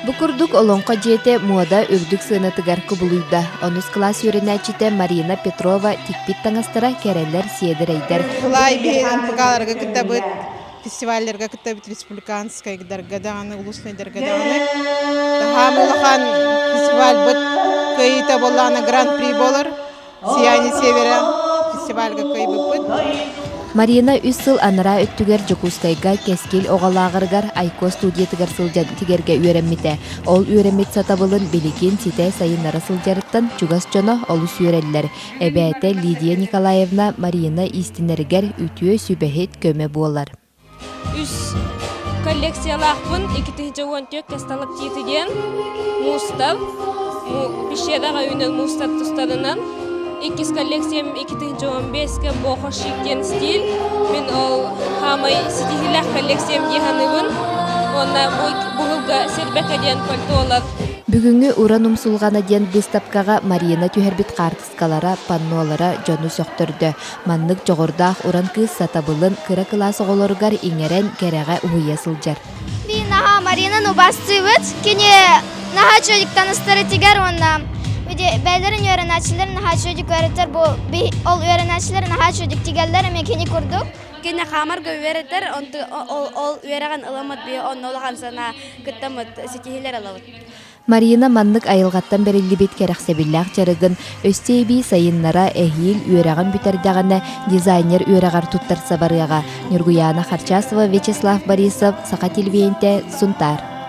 Бу курдук Олоҥхо дьиэтэ муода үрдүк сыанатыгар кубулуйда. Онус кылаас үөрэнээччитэ Марина Петрова тикпит таҥастара кэрэлэр, сиэдэрэйдэр. Кылаай биһи НПК-ларга кыттабыт, фестивалларга кыттабыт республиканскайдарга даҕаны, улуснайдарга даҕаны. Таһаам улахан фестивальбыт кыайыыта буоллаҕына гран-при буолар. Сияние Севера фестивальга кыайбыппыт. Марина үс сыл анараа өттүгэр Дьокуускайга Кэскил оҕо лааҕырыгар Айко студиятыгар сылдьан тигэргэ үөрэммитэ. Ол үөрэммит сатабылын билигин ситэ сайыннара сылдьарыттан чугас дьоно олус үөрэллэр. Эбээтэ Лидия Николаевна Марина иистэнэригэр үтүө сүбэһит көмө буолар. Үс коллекциялаахпын 2014 касталактиты диэн муустар пещераҕа үүнэр муустар тустарынан иккис коллекциям 2015-ке бохо шик диэн стиль мин ол хаамай ситиһиилээх коллекциям дии саныыбын уонна бу быһылга сирбэкэ диэн пальтолар. Бүгүҥҥү Уран умсулҕана диэн быыстапкаҕа Марина түһэрбит хаартыскалара, паннолара дьону сөхтөрдө. Маннык дьоҕурдаах уран кыыс сатабылын кыра кылаас оҕолоругар иҥэрэн кэрэҕэ уһуйа сылдьар. Би наһаа Маринаны убастыыбыт. Кини наһаа үчүгэйдик таныстарытыгар уонна бэйэлэрин үөрэнээччилэр наһаа үчүгэйдик үөрэтэр бу ол үөрэнээччилэр наһаа үчүгэйдик тигэллэр эмиэ кини курдук. Кини хаамарга үөрэтэр, ол үөрэҕин ыламмыт би онно улахан санаа кыттаммыт ситиһиилэр ылабыт. Марина маннык айылҕаттан бэриллибит кэрэхсэбиллээх дьарыгын өссө эбии сайыннара эһиил үөрэҕин бүтэрдэҕинэ дизайнер үөрэҕэр туттарса барыаҕа. Ньургуйаана Харчасова, Вячеслав Борисов, Саха телевидениетэ, Сунтаар.